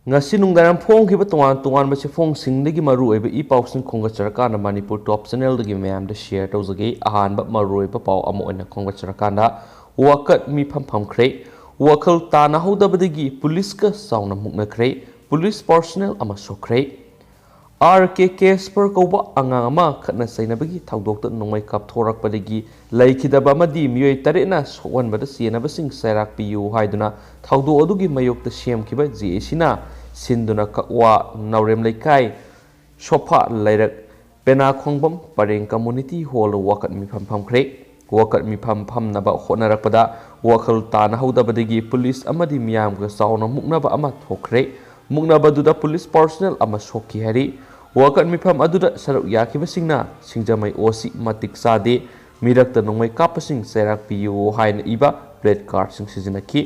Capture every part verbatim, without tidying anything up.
ꯉꯁꯤ ꯅꯨꯡꯗꯥꯡ ꯐꯣꯡꯈꯤꯕ ꯇꯣꯉꯥꯟ ꯇꯣꯉꯥꯟꯕ ꯆꯦꯐꯣꯡꯁꯤꯡꯗꯒꯤ ꯃꯔꯨꯑꯣꯏꯕ ꯏ ꯄꯥꯎꯁꯤꯡ ꯈꯣꯝꯒꯠꯆꯔꯀꯥꯟꯗ ꯃꯅꯤꯄꯨꯔ ꯇꯣꯞ ꯆꯦꯅꯦꯜꯗꯒꯤ ꯃꯌꯥꯝꯗ ꯁꯤꯌꯔ ꯇꯧꯖꯒꯦ꯫ ꯑꯍꯥꯟꯕ ꯃꯔꯨꯑꯣꯏꯕ ꯄꯥꯎ ꯑꯃ ꯑꯣꯏꯅ ꯈꯣꯝꯒꯠꯆꯔꯀꯥꯟꯗ, ꯋꯥꯀꯠ ꯃꯤꯐꯝ ꯐꯝꯈ꯭ꯔꯦ꯫ ꯋꯥꯈꯜ ꯇꯥꯅꯍꯧꯗꯕꯗꯒꯤ ꯄꯨꯂꯤꯁꯀ ꯆꯥꯎꯅ ꯃꯨꯛꯅꯈ꯭ꯔꯦ꯫ ꯄꯨꯂꯤꯁ ꯄꯥꯔꯁꯣꯅꯦꯜ ꯑꯃ ꯁꯣꯛꯈ꯭ꯔꯦ꯫ ꯑꯥꯔ ꯀꯦ ꯀꯦꯁꯄꯔ ꯀꯧꯕ ꯑꯉꯥꯡ ꯑꯃ ꯈꯠꯅ ꯆꯩꯅꯕꯒꯤ ꯊꯧꯗꯣꯛꯇ ꯅꯣꯡꯃꯩ ꯀꯥꯞꯊꯣꯔꯛꯄꯗꯒꯤ ꯂꯩꯈꯤꯗꯕ ꯑꯃꯗꯤ ꯃꯤꯑꯣꯏ ꯇꯔꯦꯠꯅ ꯁꯣꯛꯍꯟꯕꯗ ꯆꯦꯟꯅꯕꯁꯤꯡ ꯆꯩꯔꯥꯛ ꯄꯤꯌꯨ ꯍꯥꯏꯗꯨꯅ ꯊꯧꯗꯣꯛ ꯑꯗꯨꯒꯤ ꯃꯥꯌꯣꯛꯇ ꯁꯦꯝꯈꯤꯕ ꯖꯦ ꯑꯦ ꯁꯤꯅ ꯁꯤꯟꯗꯨꯅ ꯀꯛꯋꯥ ꯅꯥꯎꯔꯦꯝ ꯂꯩꯀꯥꯏ ꯁꯣꯐꯥ ꯂꯩꯔꯛ ꯄꯦꯅꯥꯈꯣꯡꯕꯝ ꯄꯔꯦꯡ ꯀꯝꯃꯨꯅꯤꯇꯤ ꯍꯣꯜꯗ ꯋꯥꯀꯠ ꯃꯤꯐꯝ ꯐꯝꯈ꯭ꯔꯦ꯫ ꯋꯥꯀꯠ ꯃꯤꯐꯝ ꯐꯝꯅꯕ ꯍꯣꯠꯅꯔꯛꯄꯗ ꯋꯥꯈꯜ ꯇꯥꯅꯍꯧꯗꯕꯗꯒꯤ ꯄꯨꯂꯤꯁ ꯑꯃꯗꯤ ꯃꯤꯌꯥꯝꯒ ꯆꯥꯎꯅ ꯃꯨꯛꯅꯕ ꯑꯃ ꯊꯣꯛꯈ꯭ꯔꯦ꯫ ꯃꯨꯛꯅꯕꯗꯨꯗ ꯄꯨꯂꯤꯁ ꯄꯥꯔꯁꯣꯅꯦꯜ ꯑꯃ ꯁꯣꯛꯈꯤ ꯍꯥꯏꯔꯤ꯫ ꯋꯥꯀꯠ ꯃꯤꯐꯝ ꯑꯗꯨꯗ ꯁꯔꯨꯛ ꯌꯥꯈꯤꯕꯁꯤꯡꯅ ꯁꯤꯡꯖꯃꯩ ꯑꯣ ꯁꯤ ꯃꯇꯤꯛ ꯆꯥꯗꯦ, ꯃꯤꯔꯛꯇ ꯅꯣꯡꯃꯩ ꯀꯥꯞꯄꯁꯤꯡ ꯆꯩꯔꯥꯛ ꯄꯤꯌꯨ ꯍꯥꯏꯅ ꯏꯕ ꯄ꯭ꯂꯦꯠ ꯀꯥꯔꯗꯁꯤꯡ ꯁꯤꯖꯤꯟꯅꯈꯤ꯫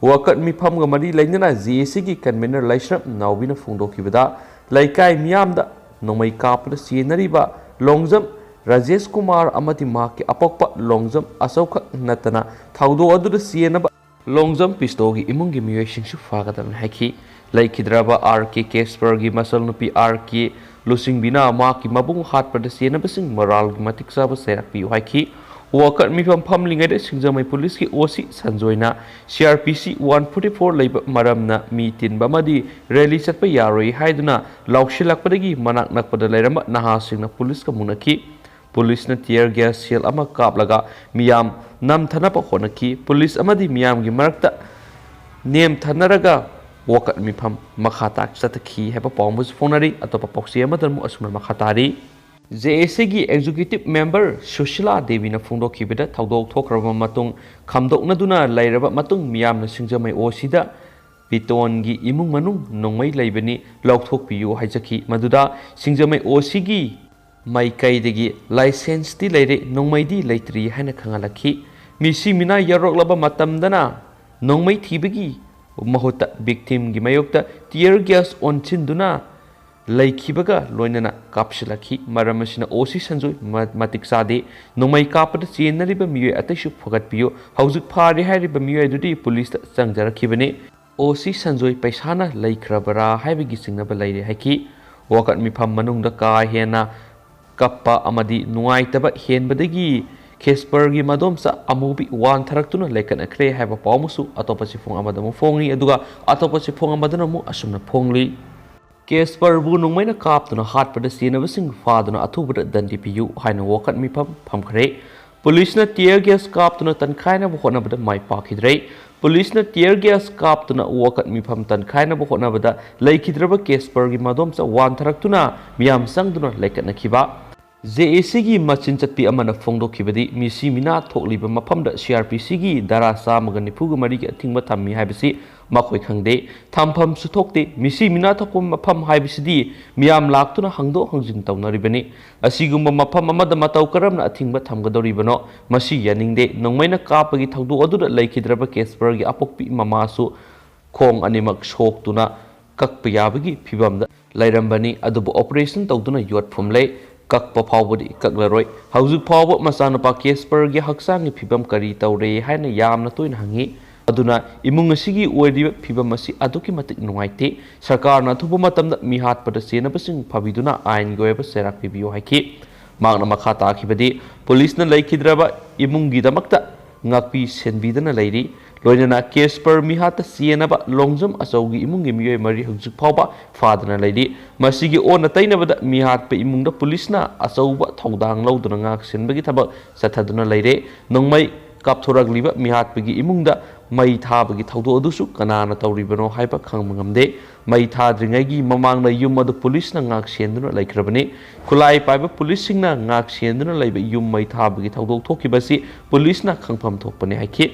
ꯋꯥꯀꯠ ꯃꯤꯐꯝꯒ ꯃꯔꯤ ꯂꯩꯅꯅ ꯖꯦ ꯑꯦ ꯁꯤꯒꯤ ꯀꯟꯚꯦꯅꯔ ꯂꯥꯏꯁ꯭ꯔꯝ ꯅꯥꯎꯕꯤꯅ ꯐꯣꯡꯗꯣꯛꯈꯤꯕꯗ, ꯂꯩꯀꯥꯏ ꯃꯤꯌꯥꯝꯗ ꯅꯣꯡꯃꯩ ꯀꯥꯞꯄꯗ ꯆꯦꯟꯅꯔꯤꯕ ꯂꯣꯡꯖꯝ ꯔꯥꯖꯦꯁ ꯀꯨꯃꯥꯔ ꯑꯃꯗꯤ ꯃꯍꯥꯛꯀꯤ ꯑꯄꯣꯛꯄ ꯂꯣꯡꯖꯝ ꯑꯆꯧꯈꯛ ꯅꯠꯇꯅ ꯊꯧꯗꯣꯛ ꯑꯗꯨꯗ ꯆꯦꯟꯅꯕ ꯂꯣꯡꯖꯝ ꯄꯤꯁꯇꯣꯒꯤ ꯏꯃꯨꯡꯒꯤ ꯃꯤꯑꯣꯏꯁꯤꯡꯁꯨ ꯐꯥꯒꯗꯕꯅꯤ ꯍꯥꯏꯈꯤ꯫ ꯂꯩꯈꯤꯗ꯭ꯔꯕ ꯑꯥꯔ ꯀꯦ ꯀꯦꯁꯄꯔꯒꯤ ꯃꯆꯜꯅꯨꯄꯤ ꯑꯥꯔ ꯀꯦ ꯂꯨꯆꯤꯡꯕꯤꯅ ꯃꯍꯥꯛꯀꯤ ꯃꯕꯨꯡ ꯍꯥꯠꯄꯗ ꯆꯦꯟꯅꯕꯁꯤꯡ ꯃꯣꯔꯥꯜꯒꯤ ꯃꯇꯤꯛ ꯆꯥꯕ ꯆꯩꯔꯥꯛ ꯄꯤꯌꯨ ꯍꯥꯏꯈꯤ꯫ ꯋꯥꯀꯠ ꯃꯤꯐꯝ ꯐꯝꯂꯤꯉꯩꯗ ꯁꯤꯡꯖꯃꯩ ꯄꯨꯂꯤꯁꯀꯤ ꯑꯣ ꯁꯤ ꯁꯟꯖꯣꯏꯅ ꯁꯤ ꯑꯥꯔ ꯄꯤ ꯁꯤ ꯋꯥꯟ ꯐꯣꯔꯇꯤ ꯐꯣꯔ ꯂꯩꯕ ꯃꯔꯝꯅ ꯃꯤ ꯇꯤꯟꯕ ꯑꯃꯗꯤ ꯔꯦꯂꯤ ꯆꯠꯄ ꯌꯥꯔꯣꯏ ꯍꯥꯏꯗꯨꯅ ꯂꯥꯎꯁꯤꯜꯂꯛꯄꯗꯒꯤ ꯃꯅꯥꯛ ꯅꯛꯄꯗ ꯂꯩꯔꯝꯕ ꯅꯍꯥꯁꯤꯡꯅ ꯄꯨꯂꯤꯁꯀ ꯃꯨꯛꯅꯈꯤ꯫ ꯄꯨꯂꯤꯁꯅ ꯇꯤꯌꯔ ꯒ꯭ꯌꯥꯁ ꯁꯦꯜ ꯑꯃ ꯀꯥꯞꯂꯒ ꯃꯤꯌꯥꯝ ꯅꯝꯊꯅꯕ ꯍꯣꯠꯅꯈꯤ꯫ ꯄꯨꯂꯤꯁ ꯑꯃꯗꯤ ꯃꯤꯌꯥꯝꯒꯤ ꯃꯔꯛꯇ ꯅꯦꯝꯊꯅꯔꯒ ꯋꯥꯀꯠ ꯃꯤꯐꯝ ꯃꯈꯥ ꯇꯥ ꯆꯠꯊꯈꯤ ꯍꯥꯏꯕ ꯄꯥꯎ ꯑꯃꯁꯨ ꯐꯣꯡꯅꯔꯤ꯫ ꯑꯇꯣꯞꯄ ꯄꯥꯎꯆꯦ ꯑꯃꯗ ꯑꯃꯨꯛ ꯑꯁꯨꯝꯅ ꯃꯈꯥ ꯇꯥꯔꯤ꯫ ꯖꯦ ꯑꯦ ꯁꯤꯒꯤ ꯑꯦꯛꯖꯤꯀ꯭ꯌꯨꯇꯤꯚ ꯃꯦꯝꯕꯔ ꯁꯨꯁꯤꯂꯥ ꯗꯦꯕꯤꯅ ꯐꯣꯡꯗꯣꯛꯈꯤꯕꯗ, ꯊꯧꯗꯣꯛ ꯊꯣꯛꯈ꯭ꯔꯕ ꯃꯇꯨꯡ ꯈꯥꯝꯗꯣꯛꯅꯗꯨꯅ ꯂꯩꯔꯕ ꯃꯇꯨꯡ ꯃꯤꯌꯥꯝꯅ ꯁꯤꯡꯖꯃꯩ ꯑꯣ ꯁꯤꯗ ꯄꯤꯇꯣꯟꯒꯤ ꯏꯃꯨꯡ ꯃꯅꯨꯡ ꯅꯣꯡꯃꯩ ꯂꯩꯕꯅꯤ, ꯂꯧꯊꯣꯛꯄꯤꯌꯨ ꯍꯥꯏꯖꯈꯤ꯫ ꯃꯗꯨꯗ ꯁꯤꯡꯖꯃꯩ ꯑꯣ ꯁꯤꯒꯤ ꯃꯥꯏꯀꯩꯗꯒꯤ ꯂꯥꯏꯁꯦꯟꯁꯇꯤ ꯂꯩꯔꯦ, ꯅꯣꯡꯃꯩꯗꯤ ꯂꯩꯇ꯭ꯔꯤ ꯍꯥꯏꯅ ꯈꯪꯍꯜꯂꯛꯈꯤ꯫ ꯃꯤꯁꯤ ꯃꯤꯅꯥ ꯌꯥꯎꯔꯛꯂꯕ ꯃꯇꯝꯗꯅ ꯅꯣꯡꯃꯩ ꯊꯤꯕꯒꯤ ꯃꯍꯨꯠꯇ ꯚꯤꯛꯇꯤꯝꯒꯤ ꯃꯥꯌꯣꯛꯇ ꯇꯤꯌꯔ ꯒ꯭ꯌꯥꯁ ꯑꯣꯟꯁꯤꯟꯗꯨꯅ ꯂꯩꯈꯤꯕꯒ ꯂꯣꯏꯅꯅ ꯀꯥꯞꯁꯤꯜꯂꯛꯈꯤ꯫ ꯃꯔꯝ ꯑꯁꯤꯅ ꯑꯣ ꯁꯤ ꯁꯟꯖꯣꯏ ꯃ-, ꯃꯇꯤꯛ ꯆꯥꯗꯦ꯫ ꯅꯣꯡꯃꯩ ꯀꯥꯞꯄꯗ ꯆꯦꯟꯅꯔꯤꯕ ꯃꯤꯑꯣꯏ ꯑꯇꯩꯁꯨ ꯐꯒꯠꯄꯤꯌꯨ꯫ ꯍꯧꯖꯤꯛ ꯐꯥꯔꯦ ꯍꯥꯏꯔꯤꯕ ꯃꯤꯑꯣꯏ ꯑꯗꯨꯗꯤ ꯄꯨꯂꯤꯁꯇ ꯆꯪꯖꯔꯛꯈꯤꯕꯅꯤ꯫ ꯑꯣ ꯁꯤ ꯁꯟꯖꯣꯏ ꯄꯩꯁꯥꯅ ꯂꯩꯈ꯭ꯔꯕꯔꯥ ꯍꯥꯏꯕꯒꯤ ꯆꯤꯡꯅꯕ ꯂꯩꯔꯦ ꯍꯥꯏꯈꯤ꯫ ꯋꯥꯀꯠ ꯃꯤꯐꯝ ꯃꯅꯨꯡꯗ ꯀꯥ ꯍꯦꯟꯅ ꯀꯞꯄ ꯑꯃꯗꯤ ꯅꯨꯡꯉꯥꯏꯇꯕ ꯍꯦꯟꯕꯗꯒꯤ ꯀꯦꯁꯄꯔꯒꯤ ꯃꯗꯣꯝꯆꯥ ꯑꯃꯨꯕꯤ ꯋꯥꯟꯊꯔꯛꯇꯨꯅ ꯂꯩꯈꯠꯅꯈ꯭ꯔꯦ ꯍꯥꯏꯕ ꯄꯥꯎ ꯑꯃꯁꯨ ꯑꯇꯣꯞꯄ ꯆꯦꯐꯣꯡ ꯑꯃꯗ ꯑꯃꯨꯛ ꯐꯣꯡꯂꯤ꯫ ꯑꯗꯨꯒ ꯑꯇꯣꯞꯄ ꯆꯦꯐꯣꯡ ꯑꯃꯗꯅ ꯑꯃꯨꯛ ꯑꯁꯨꯝꯅ ꯐꯣꯡꯂꯤ: ꯀꯦꯁꯄꯔꯕꯨ ꯅꯣꯡꯃꯩꯅ ꯀꯥꯞꯇꯨꯅ ꯍꯥꯠꯄꯗ ꯆꯦꯟꯅꯕꯁꯤꯡ ꯐꯥꯗꯨꯅ ꯑꯊꯨꯕꯗ ꯗꯟꯗꯤ ꯄꯤꯌꯨ ꯍꯥꯏꯅ ꯋꯥꯀꯠ ꯃꯤꯐꯝ ꯐꯝꯈ꯭ꯔꯦ꯫ ꯄꯨꯂꯤꯁꯅ tear gas ꯀꯥꯞꯇꯨꯅ ꯇꯟꯈꯥꯏꯅꯕ ꯍꯣꯠꯅꯕꯗ ꯃꯥꯏ ꯄꯥꯛꯈꯤꯗ꯭ꯔꯦ꯫ ꯄꯨꯂꯤꯁꯅ tear gas ꯀꯥꯞꯇꯨꯅ ꯋꯥꯀꯠ ꯃꯤꯐꯝ ꯇꯟꯈꯥꯏꯅꯕ ꯍꯣꯠꯅꯕꯗ ꯂꯩꯈꯤꯗ꯭ꯔꯕ ꯀꯦꯁꯄꯔꯒꯤ ꯃꯗꯣꯝꯆꯥ ꯋꯥꯟꯊꯔꯛꯇꯨꯅ ꯃꯤꯌꯥꯝ ꯆꯪꯗꯨꯅ ꯂꯩꯈꯠꯅꯈꯤꯕ꯫ ꯖꯦ ꯑꯦ ꯁꯤꯒꯤ ꯃꯆꯤꯟ ꯆꯠꯄꯤ ꯑꯃꯅ ꯐꯣꯡꯗꯣꯛꯈꯤꯕꯗꯤ, ꯃꯤꯁꯤ ꯃꯤꯅꯥ ꯊꯣꯛꯂꯤꯕ ꯃꯐꯝꯗ ꯁꯤ ꯑꯥꯔ ꯄꯤ ꯁꯤꯒꯤ ꯙꯥꯔꯥ ꯆꯥꯝꯃꯒ ꯅꯤꯐꯨꯒ ꯃꯔꯤꯒꯤ ꯑꯊꯤꯡꯕ ꯊꯝꯃꯤ ꯍꯥꯏꯕꯁꯤ ꯃꯈꯣꯏ ꯈꯪꯗꯦ꯫ ꯊꯝꯐꯝꯁꯨ ꯊꯣꯛꯇꯦ꯫ ꯃꯤꯁꯤ ꯃꯤꯅꯥ ꯊꯣꯛꯄ ꯃꯐꯝ ꯍꯥꯏꯕꯁꯤꯗꯤ ꯃꯤꯌꯥꯝ ꯂꯥꯛꯇꯨꯅ ꯍꯪꯗꯣꯛ ꯍꯪꯖꯤꯟ ꯇꯧꯅꯔꯤꯕꯅꯤ꯫ ꯑꯁꯤꯒꯨꯝꯕ ꯃꯐꯝ ꯑꯃꯗ ꯃꯇꯧ ꯀꯔꯝꯅ ꯑꯊꯤꯡꯕ ꯊꯝꯒꯗꯧꯔꯤꯕꯅꯣ? ꯃꯁꯤ ꯌꯥꯅꯤꯡꯗꯦ꯫ ꯅꯣꯡꯃꯩꯅ ꯀꯥꯞꯄꯒꯤ ꯊꯧꯗꯣꯛ ꯑꯗꯨꯗ ꯂꯩꯈꯤꯗ꯭ꯔꯕ ꯀꯦꯁꯄꯔꯒꯤ ꯑꯄꯣꯛꯄꯤ ꯃꯃꯥꯁꯨ ꯈꯣꯡ ꯑꯅꯤꯃꯛ ꯁꯣꯛꯇꯨꯅ ꯀꯛꯄ ꯌꯥꯕꯒꯤ ꯐꯤꯕꯝꯗ ꯂꯩꯔꯝꯕꯅꯤ꯫ ꯑꯗꯨꯕꯨ operation ꯇꯧꯗꯨꯅ ꯌꯣꯠ ꯐꯨꯝꯂꯦ꯫ ꯀꯛꯄ ꯐꯥꯎꯕꯗꯤ ꯀꯛꯂꯔꯣꯏ꯫ ꯍꯧꯖꯤꯛ ꯐꯥꯎꯕ ꯃꯆꯥꯅꯨꯄꯥ ꯀꯦꯁꯄꯔꯒꯤ ꯍꯛꯆꯥꯡꯒꯤ ꯐꯤꯕꯝ ꯀꯔꯤ ꯇꯧꯔꯦ ꯍꯥꯏꯅ ꯌꯥꯝꯅ ꯇꯣꯏꯅ ꯍꯪꯉꯤ꯫ ꯑꯗꯨꯅ ꯏꯃꯨꯡ ꯑꯁꯤꯒꯤ ꯑꯣꯏꯔꯤꯕ ꯐꯤꯕꯝ ꯑꯁꯤ ꯑꯗꯨꯛꯀꯤ ꯃꯇꯤꯛ ꯅꯨꯡꯉꯥꯏꯇꯦ꯫ ꯁꯔꯀꯥꯔꯅ ꯑꯊꯨꯕ ꯃꯇꯝꯗ ꯃꯤꯍꯥꯠꯄꯗ ꯆꯦꯟꯅꯕꯁꯤꯡ ꯐꯥꯕꯤꯗꯨꯅ ꯑꯥꯏꯟꯒꯤ ꯑꯣꯏꯕ ꯆꯩꯔꯥꯛ ꯄꯤꯕꯤꯌꯨ ꯍꯥꯏꯈꯤ꯫ ꯃꯍꯥꯛꯅ ꯃꯈꯥ ꯇꯥꯈꯤꯕꯗꯤ, ꯄꯨꯂꯤꯁꯅ ꯂꯩꯈꯤꯗ꯭ꯔꯕ ꯏꯃꯨꯡꯒꯤꯗꯃꯛꯇ ꯉꯥꯛꯄꯤ ꯁꯦꯟꯕꯤꯗꯅ ꯂꯩꯔꯤ꯫ ꯂꯣꯏꯅꯅ ꯀꯦꯁꯄꯔ ꯃꯤꯍꯥꯠꯇ ꯆꯦꯟꯅꯕ ꯂꯣꯡꯖꯝ ꯑꯆꯧꯒꯤ ꯏꯃꯨꯡꯒꯤ ꯃꯤꯑꯣꯏ ꯃꯔꯤ ꯍꯧꯖꯤꯛ ꯐꯥꯎꯕ ꯐꯥꯗꯅ ꯂꯩꯔꯤ꯫ ꯃꯁꯤꯒꯤ ꯑꯣꯟꯅ ꯇꯩꯅꯕꯗ ꯃꯤꯍꯥꯠꯄ ꯏꯃꯨꯡꯗ ꯄꯨꯂꯤꯁꯅ ꯑꯆꯧꯕ ꯊꯧꯗꯥꯡ ꯂꯧꯗꯨꯅ ꯉꯥꯛ ꯁꯦꯟꯕꯒꯤ ꯊꯕꯛ ꯆꯠꯊꯗꯨꯅ ꯂꯩꯔꯦ꯫ ꯅꯣꯡꯃꯩ ꯀꯥꯞꯊꯣꯔꯛꯂꯤꯕ ꯃꯤꯍꯥꯠꯄꯒꯤ ꯏꯃꯨꯡꯗ ꯃꯩ ꯊꯥꯕꯒꯤ ꯊꯧꯗꯣꯛ ꯑꯗꯨꯁꯨ ꯀꯅꯥꯅ ꯇꯧꯔꯤꯕꯅꯣ ꯍꯥꯏꯕ ꯈꯪꯕ ꯉꯝꯗꯦ꯫ ꯃꯩ ꯊꯥꯗ꯭ꯔꯤꯉꯩꯒꯤ ꯃꯃꯥꯡꯗ ꯌꯨꯝ ꯑꯗꯨ ꯄꯨꯂꯤꯁꯅ ꯉꯥꯛ ꯁꯦꯟꯗꯨꯅ ꯂꯩꯈ꯭ꯔꯕꯅꯤ꯫ ꯈꯨꯠꯂꯥꯏ ꯄꯥꯏꯕ ꯄꯨꯂꯤꯁꯁꯤꯡꯅ ꯉꯥꯛ ꯁꯦꯟꯗꯨꯅ ꯂꯩꯕ ꯌꯨꯝ ꯃꯩ ꯊꯥꯕꯒꯤ ꯊꯧꯗꯣꯛ ꯊꯣꯛꯈꯤꯕ ꯑꯁꯤ ꯄꯨꯂꯤꯁꯅ ꯈꯪꯐꯝ ꯊꯣꯛꯄꯅꯤ ꯍꯥꯏꯈꯤ꯫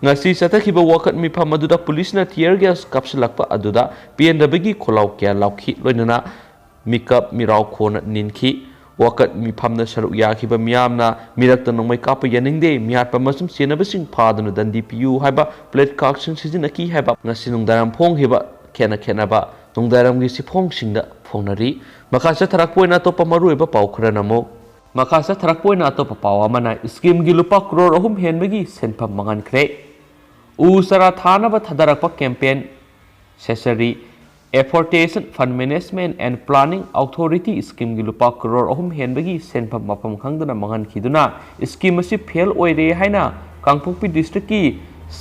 ꯉꯁꯤ ꯆꯠꯊꯈꯤꯕ ꯋꯥꯀꯠ ꯃꯤꯐꯝ ꯑꯗꯨꯗ ꯄꯨꯂꯤꯁꯅ tear gas ꯀꯥꯞꯁꯤꯜꯂꯛꯄ ꯑꯗꯨꯗ ꯄꯦꯟꯗꯕꯒꯤ ꯈꯣꯜꯂꯥꯎ ꯀꯌꯥ ꯂꯥꯎꯈꯤ꯫ ꯂꯣꯏꯅꯅ ꯃꯤꯀꯞ ꯃꯤꯔꯥꯎ ꯈꯣꯟꯅ ꯅꯤꯟꯈꯤ꯫ ꯋꯥꯀꯠ ꯃꯤꯐꯝꯗ ꯁꯔꯨꯛ ꯌꯥꯈꯤꯕ ꯃꯤꯌꯥꯝꯅ ꯃꯤꯔꯛꯇ ꯅꯣꯡꯃꯩ ꯀꯥꯞꯄ ꯌꯥꯅꯤꯡꯗꯦ, ꯃꯤꯍꯥꯠꯄ ꯑꯃꯁꯨꯡ ꯆꯦꯟꯅꯕꯁꯤꯡ ꯐꯥꯗꯨꯅ ꯗꯟꯗꯤ ꯄꯤꯌꯨ ꯍꯥꯏꯕ placard ꯁꯤꯡ ꯁꯤꯖꯤꯟꯅꯈꯤ ꯍꯥꯏꯕ ꯉꯁꯤ ꯅꯨꯡꯗꯥꯡꯋꯥꯏꯔꯝ ꯐꯣꯡꯈꯤꯕ ꯈꯦꯠꯅ ꯈꯦꯠꯅꯕ ꯅꯨꯡꯗꯥꯡꯋꯥꯏꯔꯝꯒꯤ ꯆꯦꯐꯣꯡꯁꯤꯡꯗ ꯐꯣꯡꯅꯔꯤ꯫ ꯃꯈꯥ ꯆꯠꯊꯔꯛꯄ ꯑꯣꯏꯅ ꯑꯇꯣꯞꯄ ꯃꯔꯨꯑꯣꯏꯕ ꯄꯥꯎ ꯈꯔꯅ ꯑꯃꯨꯛ ꯃꯈꯥ ꯆꯠꯊꯔꯛꯄ ꯑꯣꯏꯅ ꯑꯇꯣꯞꯄ ꯄꯥꯎ ꯑꯃꯅ, scheme ꯒꯤ ꯂꯨꯄꯥ ꯀ꯭ꯔꯣꯔ ꯑꯍꯨꯝ ꯍꯦꯟꯕꯒꯤ ꯁꯦꯟꯐꯝ ꯃꯥꯡꯍꯟꯈ꯭ꯔꯦ꯫ ꯎ ꯆꯥꯔꯥ ꯊꯥꯅꯕ ꯊꯥꯗꯔꯛꯄ campaign ꯁꯦꯁꯔꯤ Afforestation Fund Management and Planning Authority Scheme ꯒꯤ ꯂꯨꯄꯥ ꯀ꯭ꯔꯣꯔ ꯑꯍꯨꯝ ꯍꯦꯟꯕꯒꯤ ꯁꯦꯟꯐꯝ ꯃꯐꯝ ꯈꯪꯗꯅ ꯃꯥꯡꯍꯟꯈꯤꯗꯨꯅ scheme ꯑꯁꯤ fail ꯑꯣꯏꯔꯦ ꯍꯥꯏꯅ ꯀꯥꯡꯄꯣꯛꯄꯤ district ꯀꯤ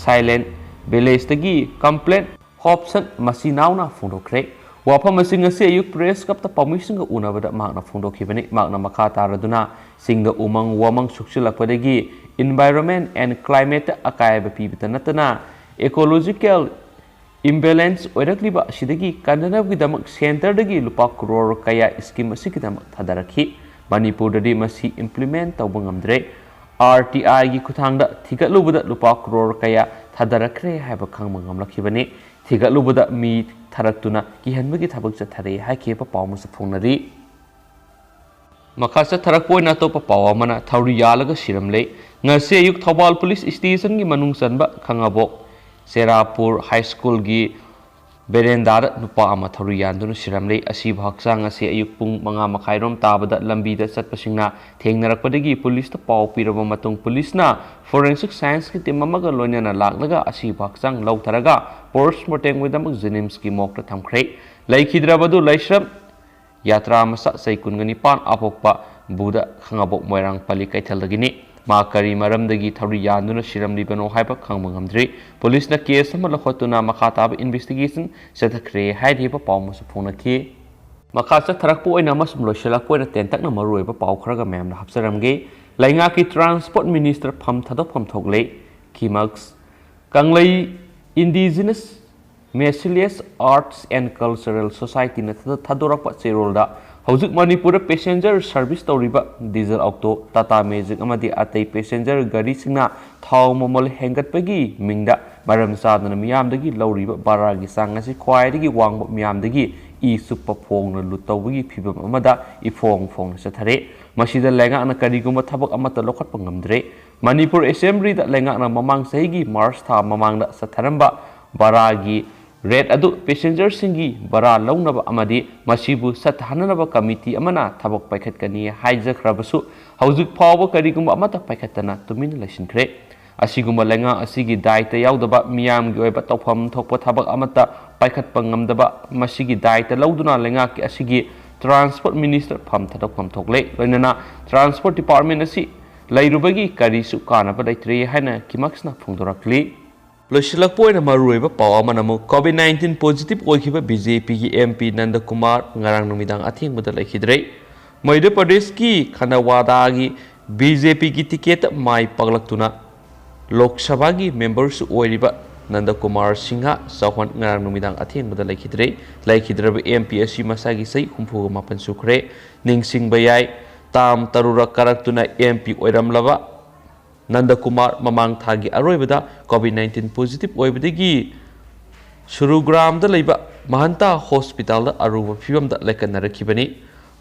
Silent Village ꯇꯒꯤ Complaint ꯍꯣꯞꯁꯟ ꯃꯆꯤꯟ ꯅꯥꯎꯅ ꯐꯣꯡꯗꯣꯛꯈ꯭ꯔꯦ꯫ ꯋꯥꯐꯝ ꯑꯁꯤ ꯉꯁꯤ ꯑꯌꯨꯛ Press Club ꯇ ꯄꯥꯎꯃꯤꯁꯤꯡꯒ ꯎꯅꯕꯗ ꯃꯍꯥꯛꯅ ꯐꯣꯡꯗꯣꯛꯈꯤꯕꯅꯤ꯫ ꯃꯍꯥꯛꯅ ꯃꯈꯥ ꯇꯥꯔꯗꯨꯅ ꯆꯤꯡꯗ ꯎꯃꯪ ꯋꯥꯃꯪ ꯁꯨꯛꯆꯤꯜꯂꯛꯄꯗꯒꯤ environment and climate ꯇ ꯑꯀꯥꯏꯕ ꯄꯤꯕꯇ ꯅꯠꯇꯅ ecological imbalance ꯑꯣꯏꯔꯛꯂꯤꯕ ꯑꯁꯤꯗꯒꯤ ꯀꯟꯅꯅꯕꯒꯤꯗꯃꯛ centre ꯗꯒꯤ ꯂꯨꯄꯥ ꯀ꯭ꯔꯣꯔ ꯀꯌꯥ scheme ꯑꯁꯤꯒꯤꯗꯃꯛ ꯊꯥꯗꯔꯛꯈꯤ꯫ ꯃꯅꯤꯄꯨꯔꯗꯗꯤ ꯃꯁꯤ implement ꯇꯧꯕ ꯉꯝꯗ꯭ꯔꯦ꯫ R T I ꯒꯤ ꯈꯨꯠꯊꯥꯡꯗ ꯊꯤꯒꯠꯂꯨꯕꯗ ꯂꯨꯄꯥ ꯀ꯭ꯔꯣꯔ ꯀꯌꯥ ꯊꯥꯗꯔꯛꯈ꯭ꯔꯦ ꯍꯥꯏꯕ ꯈꯪꯕ ꯉꯝꯂꯛꯈꯤꯕꯅꯤ꯫ ꯊꯤꯒꯠꯂꯨꯕꯗ ꯃꯤ ꯊꯥꯔꯛꯇꯨꯅ ꯀꯤꯍꯟꯕꯒꯤ ꯊꯕꯛ ꯆꯠꯊꯔꯦ ꯍꯥꯏꯈꯤꯕ ꯄꯥꯎ ꯑꯃꯁꯨ ꯐꯣꯡꯅꯔꯤ꯫ ꯃꯈꯥ ꯆꯠꯊꯔꯛꯄ ꯑꯣꯏꯅ ꯑꯇꯣꯞꯄ ꯄꯥꯎ ꯑꯃꯅ ꯊꯧꯔꯤ ꯌꯥꯜꯂꯒ ꯁꯤꯔꯝꯂꯦ꯫ ꯉꯁꯤ ꯑꯌꯨꯛ ꯊꯧꯕꯥꯜ police station ꯒꯤ ꯃꯅꯨꯡ ꯆꯟꯕ ꯈꯥꯉꯕꯣꯛ ꯆꯦꯔꯥꯄꯨꯔ High School ꯒꯤ veranda ꯗ ꯅꯨꯄꯥ ꯑꯃ ꯊꯧꯔꯤ ꯌꯥꯟꯗꯨꯅ ꯁꯤꯔꯝꯂꯦ꯫ ꯑꯁꯤꯕ ꯍꯛꯆꯥꯡ ꯑꯁꯤ ꯑꯌꯨꯛ ꯄꯨꯡ ꯃꯉꯥ ꯃꯈꯥꯏꯔꯣꯝ ꯇꯥꯕꯗ ꯂꯝꯕꯤꯗ ꯆꯠꯄꯁꯤꯡꯅ ꯊꯦꯡꯅꯔꯛꯄꯗꯒꯤ police ꯇ ꯄꯥꯎ ꯄꯤꯔꯕ ꯃꯇꯨꯡ, police ꯅ forensic science ꯀꯤ team ꯑꯃꯒ ꯂꯣꯏꯅꯅ ꯂꯥꯛꯂꯒ ꯑꯁꯤꯕ ꯍꯛꯆꯥꯡ ꯂꯧꯊꯔꯒ post mortem ꯒꯤꯗꯃꯛ JNIMS ꯀꯤ morgue ꯇ ꯊꯝꯈ꯭ꯔꯦ꯫ ꯂꯩꯈꯤꯗ꯭ꯔꯕꯗꯨ ꯂꯥꯏꯁ꯭ꯔꯝ ꯌꯥꯇ꯭ꯔꯥ ꯃꯆꯥ ꯆꯍꯤ ꯀꯨꯟꯒ ꯅꯤꯄꯥꯟ ꯑꯄꯣꯛꯄ ꯕꯨꯙ ꯈꯥꯉꯕꯣꯛ ꯃꯣꯏꯔꯥꯡ ꯄꯜꯂꯤ ꯀꯩꯊꯦꯜꯗꯒꯤꯅꯤ꯫ ꯃꯥ ꯀꯔꯤ ꯃꯔꯝꯗꯒꯤ ꯊꯧꯔꯤ ꯌꯥꯟꯗꯨꯅ ꯁꯤꯔꯝꯂꯤꯕꯅꯣ ꯍꯥꯏꯕ ꯈꯪꯕ ꯉꯝꯗ꯭ꯔꯤ꯫ Police ꯅ case ꯑꯃ ꯂꯧꯈꯠꯇꯨꯅ ꯃꯈꯥ ꯇꯥꯕ investigation ꯆꯠꯊꯈ꯭ꯔꯦ ꯍꯥꯏꯔꯤꯕ ꯄꯥꯎ ꯑꯃꯁꯨ ꯐꯣꯡꯅꯈꯤ꯫ ꯃꯈꯥ ꯆꯠꯊꯔꯛꯄ ꯑꯣꯏꯅ ꯑꯃꯁꯨꯡ ꯂꯣꯏꯁꯤꯜꯂꯛꯄ ꯑꯣꯏꯅ ꯇꯦꯟꯇꯛꯅ ꯃꯔꯨꯑꯣꯏꯕ ꯄꯥꯎ ꯈꯔꯒ ꯃꯌꯥꯝꯗ ꯍꯥꯞꯆꯔꯝꯒꯦ꯫ ꯂꯩꯉꯥꯛꯀꯤ transport minister ꯐꯝ ꯊꯥꯗꯣꯛꯐꯝ ꯊꯣꯛꯂꯦ꯫ ꯈꯤꯃꯛꯁ ꯀꯪꯂꯩ Indigenous Miscellaneous Arts and Cultural Society ꯅ ꯊꯥꯗ-, ꯊꯥꯗꯣꯔꯛꯄ ꯆꯦꯔꯣꯜꯗ ꯍꯧꯖꯤꯛ ꯃꯅꯤꯄꯨꯔꯗ passenger service ꯇꯧꯔꯤꯕ diesel auto, Tata Magic ꯑꯃꯗꯤ ꯑꯇꯩ passenger ꯒꯥꯔꯤꯁꯤꯡꯅ ꯊꯥꯎ ꯃꯃꯜ ꯍꯦꯟꯒꯠꯄꯒꯤ ꯃꯤꯡꯗ ꯃꯔꯝ ꯆꯥꯗꯅ ꯃꯤꯌꯥꯝꯗꯒꯤ ꯂꯧꯔꯤꯕ ꯚꯔꯥꯒꯤ ꯆꯥꯡ ꯑꯁꯤ ꯈ꯭ꯋꯥꯏꯗꯒꯤ ꯋꯥꯡꯕ, ꯃꯤꯌꯥꯝꯗꯒꯤ ꯏ ꯆꯨꯞꯄ ꯐꯣꯡꯅ ꯂꯨꯠ ꯇꯧꯕꯒꯤ ꯐꯤꯚꯝ ꯑꯃꯗ ꯏꯐꯣꯡ ꯐꯣꯡꯅ ꯆꯠꯊꯔꯦ꯫ ꯃꯁꯤꯗ ꯂꯩꯉꯥꯛꯅ ꯀꯔꯤꯒꯨꯝꯕ ꯊꯕꯛ ꯑꯃꯠꯇ ꯂꯧꯈꯠꯄ ꯉꯝꯗ꯭ꯔꯦ꯫ ꯃꯅꯤꯄꯨꯔ Assembly ꯗ ꯂꯩꯉꯥꯛꯅ ꯃꯃꯥꯡ ꯆꯍꯤꯒꯤ March ꯊꯥ ꯃꯃꯥꯡꯗ ꯆꯠꯊꯔꯝꯕ ꯚꯔꯥꯒꯤ rate ꯑꯗꯨ passenger ꯁꯤꯡꯒꯤ ꯚꯔꯥ ꯂꯧꯅꯕ ꯑꯃꯗꯤ ꯃꯁꯤꯕꯨ ꯆꯠꯊꯍꯟꯅꯅꯕ committee ꯑꯃꯅ ꯊꯕꯛ ꯄꯥꯏꯈꯠꯀꯅꯤ ꯍꯥꯏꯖꯈ꯭ꯔꯕꯁꯨ, ꯍꯧꯖꯤꯛ ꯐꯥꯎꯕ ꯀꯔꯤꯒꯨꯝꯕ ꯑꯃꯠꯇ ꯄꯥꯏꯈꯠꯇꯅ ꯇꯨꯃꯤꯟꯅ ꯂꯩꯁꯤꯟꯈ꯭ꯔꯦ꯫ ꯑꯁꯤꯒꯨꯝꯕ ꯂꯩꯉꯥꯛ ꯑꯁꯤꯒꯤ ꯗꯥꯏꯇ ꯌꯥꯎꯗꯕ, ꯃꯤꯌꯥꯝꯒꯤ ꯑꯣꯏꯕ ꯇꯧꯐꯝ ꯊꯣꯛꯄ ꯊꯕꯛ ꯑꯃꯠꯇ ꯄꯥꯏꯈꯠꯄ ꯉꯝꯗꯕ, ꯃꯁꯤꯒꯤ ꯗꯥꯏꯇ ꯂꯧꯗꯨꯅ ꯂꯩꯉꯥꯛꯀꯤ ꯑꯁꯤꯒꯤ ꯇ꯭ꯔꯥꯟꯁꯄꯣꯔꯠ ꯃꯤꯅꯤꯁꯇꯔ ꯐꯝ ꯊꯥꯗꯣꯛꯐꯝ ꯊꯣꯛꯂꯦ꯫ ꯂꯣꯏꯅꯅ ꯇ꯭ꯔꯥꯟꯁꯄꯣꯔꯠ ꯗꯤꯄꯥꯔꯠꯃꯦꯟ ꯑꯁꯤ ꯂꯩꯔꯨꯕꯒꯤ ꯀꯔꯤꯁꯨ ꯀꯥꯟꯅꯕ ꯂꯩꯇ꯭ꯔꯦ ꯍꯥꯏꯅ ꯀꯤꯃꯛꯁꯅ ꯐꯣꯡꯗꯣꯔꯛꯂꯤ꯫ ꯂꯣꯏꯁꯤꯜꯂꯛꯄ ꯑꯣꯏꯅ ꯃꯔꯨꯑꯣꯏꯕ ꯄꯥꯎ ꯑꯃꯅ ꯑꯃꯨꯛ COVID nineteen positive ꯑꯣꯏꯈꯤꯕ BJPꯒꯤ MP ꯅꯟꯗꯀꯨꯃꯥꯔ ꯉꯔꯥꯡ ꯅꯨꯃꯤꯗꯥꯡ ꯑꯊꯦꯡꯕꯗ ꯂꯩꯈꯤꯗ꯭ꯔꯦ꯫ ꯃꯙ꯭ꯌ ꯄ꯭ꯔꯗꯦꯁꯀꯤ ꯈꯟꯗꯋꯥꯗꯥꯒꯤ BJPꯒꯤ ꯇꯤꯀꯦꯠꯇ ꯃꯥꯏ ꯄꯥꯛꯂꯛꯇꯨꯅ ꯂꯣꯛ ꯁꯚꯥꯒꯤ ꯃꯦꯝꯕꯔꯁꯨ ꯑꯣꯏꯔꯤꯕ ꯅꯟꯗꯀꯨꯃꯥꯔ ꯁꯤꯡꯍ ꯆꯧꯍꯥꯟ ꯉꯔꯥꯡ ꯅꯨꯃꯤꯗꯥꯡ ꯑꯊꯦꯡꯕꯗ ꯂꯩꯈꯤꯗ꯭ꯔꯦ꯫ ꯂꯩꯈꯤꯗ꯭ꯔꯕ MP ꯑꯁꯤ ꯃꯁꯥꯒꯤ ꯆꯍꯤ ꯍꯨꯝꯐꯨꯒ ꯃꯥꯄꯟ ꯁꯨꯈ꯭ꯔꯦ꯫ ꯅꯤꯡꯁꯤꯡꯕ ꯌꯥꯏ, ꯇꯥꯝ ꯇꯔꯨꯔꯛ ꯀꯥꯔꯛꯇꯨꯅ MP ꯑꯣꯏꯔꯝꯂꯕ ꯅꯟꯗꯀꯨꯃꯥꯔ ꯃꯃꯥꯡ ꯊꯥꯒꯤ ꯑꯔꯣꯏꯕꯗ COVID nineteen positive ꯑꯣꯏꯕꯗꯒꯤ ꯁꯨꯔꯨꯒ꯭ꯔꯥꯝꯗ ꯂꯩꯕ ꯃꯍꯟꯇꯥ ꯍꯣꯁꯄꯤꯇꯥꯜꯗ ꯑꯔꯨꯕ ꯐꯤꯕꯝꯗ ꯂꯥꯏꯀꯠꯅꯔꯛꯈꯤꯕꯅꯤ꯫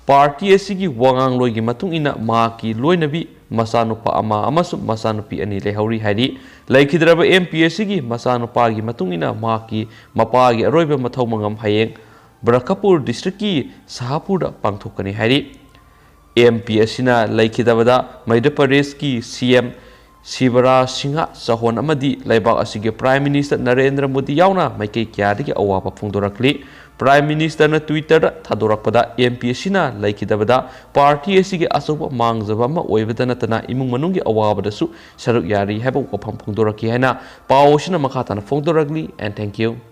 ꯄꯥꯔꯇꯤ ꯑꯁꯤꯒꯤ ꯋꯥꯉꯥꯡꯂꯣꯏꯒꯤ ꯃꯇꯨꯡ ꯏꯟꯅ ꯃꯍꯥꯛꯀꯤ ꯂꯣꯏꯅꯕꯤ, ꯃꯆꯥꯅꯨꯄꯥ ꯑꯃ ꯑꯃꯁꯨꯡ ꯃꯆꯥꯅꯨꯄꯤ ꯑꯅꯤ ꯂꯩꯍꯧꯔꯤ ꯍꯥꯏꯔꯤ꯫ ꯂꯩꯈꯤꯗ꯭ꯔꯕ MP ꯑꯁꯤꯒꯤ ꯃꯆꯥꯅꯨꯄꯥꯒꯤ ꯃꯇꯨꯡ ꯏꯟꯅ ꯃꯍꯥꯛꯀꯤ ꯃꯄꯥꯒꯤ ꯑꯔꯣꯏꯕ ꯃꯊꯧ ꯃꯉꯝ ꯍꯌꯦꯡ ꯕ꯭ꯔꯈꯄꯨꯔ ꯗꯤꯁꯇ꯭ꯔꯤꯛꯀꯤ ꯁꯍꯥꯄꯨꯔꯗ ꯄꯥꯡꯊꯣꯛꯀꯅꯤ ꯍꯥꯏꯔꯤ꯫ MP ꯑꯁꯤꯅ ꯂꯩꯈꯤꯗꯕꯗ ꯃꯙ꯭ꯌ ꯄ꯭ꯔꯗꯦꯁꯀꯤ CM ꯁꯤꯕꯔꯥꯖ ꯁꯤꯡꯍ ꯆꯧꯍꯥꯟ ꯑꯃꯗꯤ ꯂꯩꯕꯥꯛ ꯑꯁꯤꯒꯤ Prime Minister ꯅꯔꯦꯟꯗ꯭ꯔ ꯃꯣꯗꯤ ꯌꯥꯎꯅ ꯃꯥꯏꯀꯩ ꯀꯌꯥꯗꯒꯤ ꯑꯋꯥꯕ ꯐꯣꯡꯗꯣꯔꯛꯂꯤ꯫ Prime Ministerꯅ Twitterꯗ ꯊꯥꯗꯣꯔꯛꯄꯗ, MP ꯑꯁꯤꯅ ꯂꯩꯈꯤꯗꯕꯗ ꯄꯥꯔꯇꯤ ꯑꯁꯤꯒꯤ ꯑꯆꯧꯕ ꯃꯥꯡꯖꯕ ꯑꯃ ꯑꯣꯏꯕꯗ ꯅꯠꯇꯅ ꯏꯃꯨꯡ ꯃꯅꯨꯡꯒꯤ ꯑꯋꯥꯕꯗꯁꯨ ꯁꯔꯨꯛ ꯌꯥꯔꯤ ꯍꯥꯏꯕ ꯋꯥꯐꯝ ꯐꯣꯡꯗꯣꯔꯛꯈꯤ ꯍꯥꯏꯅ ꯄꯥꯎ ꯑꯁꯤꯅ ꯃꯈꯥ ꯇꯥꯅ ꯐꯣꯡꯗꯣꯔꯛꯂꯤ꯫ And thank you꯫